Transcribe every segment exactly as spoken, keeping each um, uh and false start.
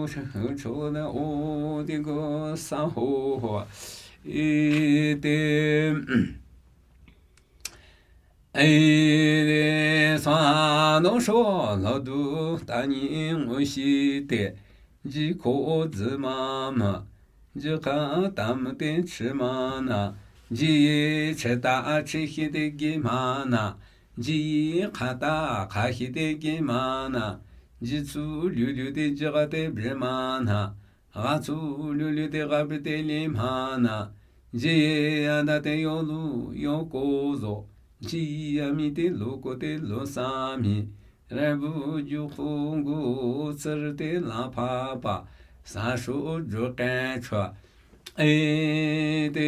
ཧུ་ཆོ་ན་ཨོ་ཏེ་གོ་ས་ཧོ་ཧོ། ཨེ་ཏེ། ཨེ་ཏེ་སྭཱ་ཧཱ་ནོ་ཧྲོ་ལོ་དུ་ཏ་ནི་ངོ་ཤེས་ཏེ། ཇི་ཁོ་ཛི་མ་མ། ཇི་ཁ་ཏ་མ་ཏེ་ཆི་མ་ན། ཇི་ཡི་ཆི་ཏ་ཆི་ཤེས་ཏེ་གི་མ་ན། ཇི་ཡི་ཁ་ཏ་ཁ་ཤེས་ཏེ་གི་མ་ན། ཇི་ཚུ་ལུ་ལུ་ཏེ་ཇི་ག་ཏེ་བྲི་མ་ན། ག་ཚུ་ལུ་ལུ་ཏེ་ག་བྲི་ཏེ་ལི་མ་ན། ཇི་ཡ་ད་ཏེ་ཡོ་ལུ་ཡོ་གོ་ཟོ། ཇི་ཡ་མི་ཏེ་ལོ་ཀོ་ཏེ་ལོ་ས་མི། ར་བུ་ཇུ་ཁུ་གུ་ཚི་རི་ཏེ་ལ་ཕ་པ། ས་ཧྲུ་ཇུ་ཀེ་ཆོ། ཨེ་ཏེ་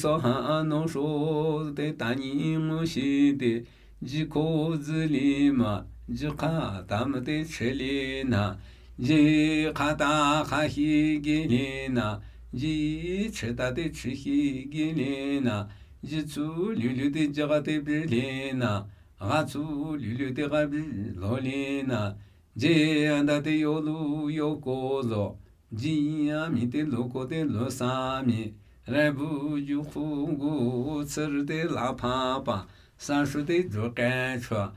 སྭཱ་ཧཱ་ནོ་ཧྲོ་ཏེ་ཏ་ནི་ངོ་ཤེས་ཏེ། ཇི་ཁོ་ཛི་ལི་མ། ཇི་ཁ་ཏ་མ་ཏེ་ཆི་ལི་ན། ཇི་ཁ་ཏ་ཁ་ཤེས་གི་ལི་ན། ཇི་ཆི་ཏ་ཏེ་ཆི་ཤེས་གི་ལི་ན། ཇི་ཚུ་ལུ་ལུ་ཏེ་ཇི་ག་ཏེ་བྲི་ལི་ན། ག་ཚུ་ལུ་ལུ་ཏེ་ག་བྲི་ལོ་ལི་ན། ཇི་ཡ་ད་ཏེ་ཡོ་ལུ་ཡོ་གོ་ཟོ། ཇི་ཡ་མི་ཏེ་ལོ་ཀོ་ཏེ་ལོ་ས་མི། ར་བུ་ཇུ་ཁུ་གུ་ཚི་རི་ཏེ་ལ་ཕ་པ། ས་ཧྲུ་ཏེ་ཇུ་ཀེ་ཆོ།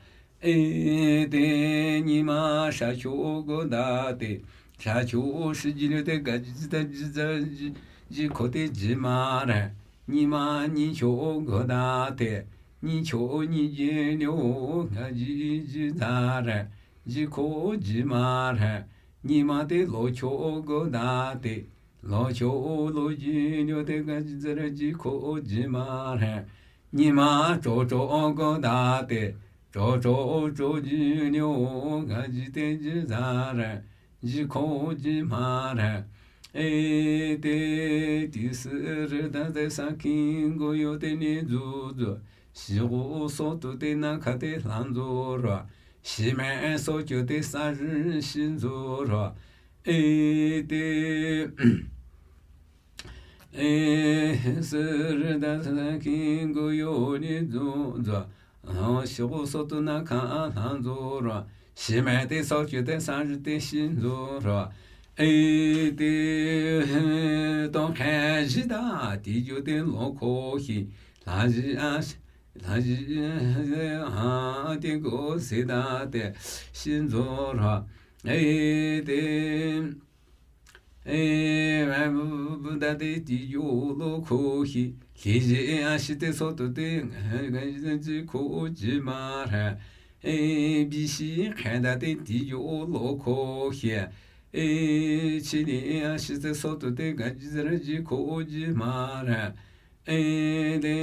ཨེ་ཏེ་ཉི་མ་ཤ་ཁྱོ་གོ་ད་ཏེ། ཤ་ཁྱོ་ཧྲི་ཇི་ལུ་ཏེ་ག་ཇི་ད་ཇི་ཛ་ཇི། ཇི་ཁོ་ཏེ་ཇི་མ་ར། ཉི་མ་ཉི་ཁྱོ་གོ་ད་ཏེ། ཉི་ཁྱོ་ཉི་ཇི་ལུ་ག་ཇི་ཇི་ཛ་ར། ཇི་ཁོ་ཇི་མ་ར། ཉི་མ་ཏེ་ལོ་ཁྱོ་གོ་ད་ཏེ། ལོ་ཁྱོ་ལོ་ཇི་ལུ་ཏེ་ག་ཇི་ཛ་ར། ཇི་ཁོ་ཇི་མ་ར། ཉི་མ་ཅོ་ཅོ་གོ་ད་ཏེ། ཅོ་ཅོ་ཅོ་ཇི་ལུ་ག་ཇི་ཏེ་ཇི་ཛ་ར། ཇི་ཁོ་ཇི་མ་ར། ཨེ་ཏེ་ཏི་སི་རི་ད་ཏེ་ས་ཀིང་གོ་ཡོ་ཏེ་ནི་ཛུ་ཛུ། ཤི་གོ་སོ་ཏུ་ཏེ་ན་ཁ་ཏེ་ལྷ་ཛོ་ར། ཤི་མེ་སོ་ཅོ་ཏེ་ས་རི་ཤི་ཛོ་ར། ཨེ་ཏེ། ཨེ་སི་རི་ད་ས་ཀིང་གོ་ཡོ་ནི་ཛུ་ཛུ། ཨ་ཤི་གོ་སོ་ཏུ་ན་ཁ་ལྷ་ཛོ་ར། ཤི་མེ་ཏེ་སོ་ཅོ་ཏེ་ས་རི་ཏེ་ཤི་ཛོ་ར། ཨེ་ཏེ་ཏོ་ཁེ་ཞི་ད་ཏི་ཇོ་ཏེ་ལོ་ཁོ་ཤི། ལྷ་ཞི་ཨ་ཤི་ལྷ་ཞི་ཨ་ཏེ་གོ་སི་ད་ཏེ་ཤི་ཛོ་ར། ཨེ་ཏེ། ཨེ་བ་བུ་བུ་ད་ཏེ་ཏི་ཇོ་ལོ་ཁོ་ཤི། ལྷི་ཞི་ཨ་ཤི་ཏེ་སོ་ཏུ་ཏེ་ག་ཇི་ཁོ་ཇི་མ་ར། ཨེ་བི་ཤི་ཁེ་ད་ཏེ་ཏི་ཇོ་ལོ་ཁོ་ཤི། ཨེ་ཆི་ལི་ཨ་ཤི་ཏེ་སོ་ཏུ་ཏེ་ག་ཇི་ཛ་ར། ཇི་ཁོ་ཇི་མ་ར། ཨེ་ཏེ་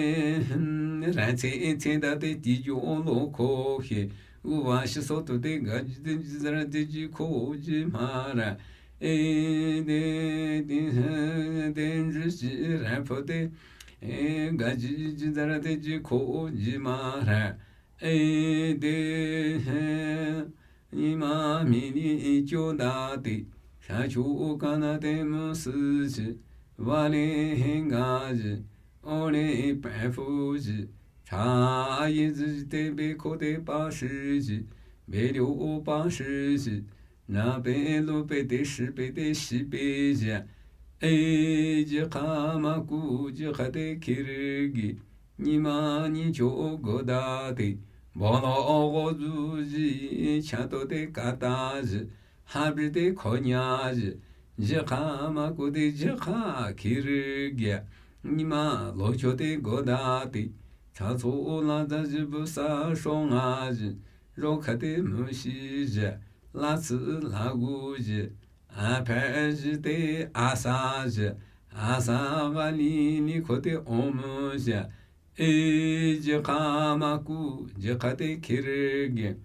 ར་ཚེ་ཨེ་ཚེ་ད་ཏེ་ཏི་ཇོ་ལོ་ཁོ་ཤི། འུ་བ་ཤི་སོ་ཏུ་ཏེ་ག་ཇི་ཏེ་ཇི་ཛ་ར། ཏེ་ཇི་ཁོ་ཇི་མ་ར། ཨེ་ཏེ་ཏེ་ཏེ་ཇི་ཤི་ར་ཕོ་ཏེ་ཨེ་ག་ཇི་ཇི་ཛ་ར། ཏེ་ཇི་ཁོ་ཇི་མ་ར། ཨེ་ཏེ་ཉི་མ་མི་ནི་ཅོ་ད་ཏེ། ཤ་ཁྱོ་ཀ་ན་ཏེ་མུ་སི་ཞི། བ་ལེ་ཧེ་ག་ཞི། ཨོ་ལེ་པེ་ཕུ་ཞི། ཆ་ཡི་ཟི་ཏེ་བེ་ཁོ་ཏེ་པ་ཧྲི་ཞི། བེ་ལོ་པ་ཧྲི་ཞི། ན་པེ་ལོ་པེ་ཏེ་ཧྲི་པེ་ཏེ་ཤི་པེ་ཞི། ཨེ་ཇི་ཁ་མ་ཀུ་ཇི་ཁ་ཏེ་ཁི་རི་གི། ཉི་མ་ཉི་ཁྱོ་གོ་ད་ཏེ། བོ་ལོ་གོ་ཛུ་ཞི། ཆ་ཏོ་ཏེ་ཀ་ཏ་ཞི། ཧ་བི་ཏེ་ཁོ་ཉ་ཞི། ཇི་ཁ་མ་ཀུ་ཏེ་ཇི་ཁ་ཁི་རི་གི། ཉི་མ་ལོ་ཁྱོ་ཏེ་གོ་ད་ཏེ། ཆ་ཚོ་ལ་ཛ་ཞི་བུ་ས་ཧྲོ་ང་ཞི། རོ་ཁ་ཏེ་མུ་ཤི་ཞི། ལ་ཚི་ལ་གུ་ཞི། ཨ་ཕེ་ཞི་ཏེ་ཨ་ས་ཞི། ཨ་ས་ག་ལི་ལི་ཁོ་ཏེ་ཨོ་མུ་ཞི། ཨེ་ཇི་ཁ་མ་ཀུ་ཇི་ཁ་ཏེ་ཁི་རི་གི།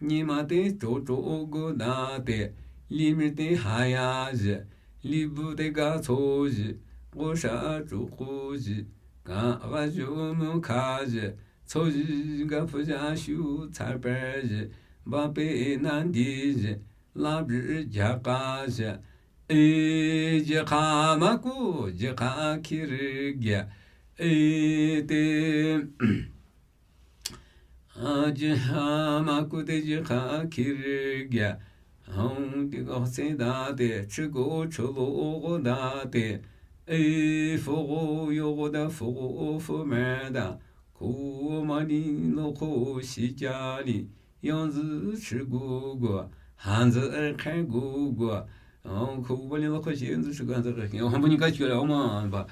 ཉི་མ་ཏེ་ཅོ་ཅོ་གོ་ད་ཏེ། ལི་མི་ཏེ་ཧ་ཡ་ཞི། ལི་བུ་ཏེ་ག་ཚོ་ཞི། གོ་ཤ་ཅོ་ཀུ་ཞི། ག་ག་ཞུ་མུ་ཁ་ཞི། ཚོ་ཞི་ག་ཕུ་ཞ་ཤུ་ཚ་པེ་ཞི། བ་པེ་ན་འདི་ཞི། ལ་བི་ཇ་ཀ་ཞི། ཨེ་ཇི་ཁ་མ་ཀུ་ཇི་ཁ་ཁི་རི་གི། ཨེ་ཏེ། ཨ་ཇི་ཧ་མ་ཀུ་ཏེ་ཇི་ཁ་ཁི་རི་གི། Hang ti ga se da te, chi gu chi lo go da te, e fu go yo go da fu go fu me da, ku ma ni lo ko si ja ni, yang zi chi gu gu, han zi e kai gu gu, hang ku ma ni lo ko si yang zi chi gu han zi e kai, hang bu ni ka chi le ma ba.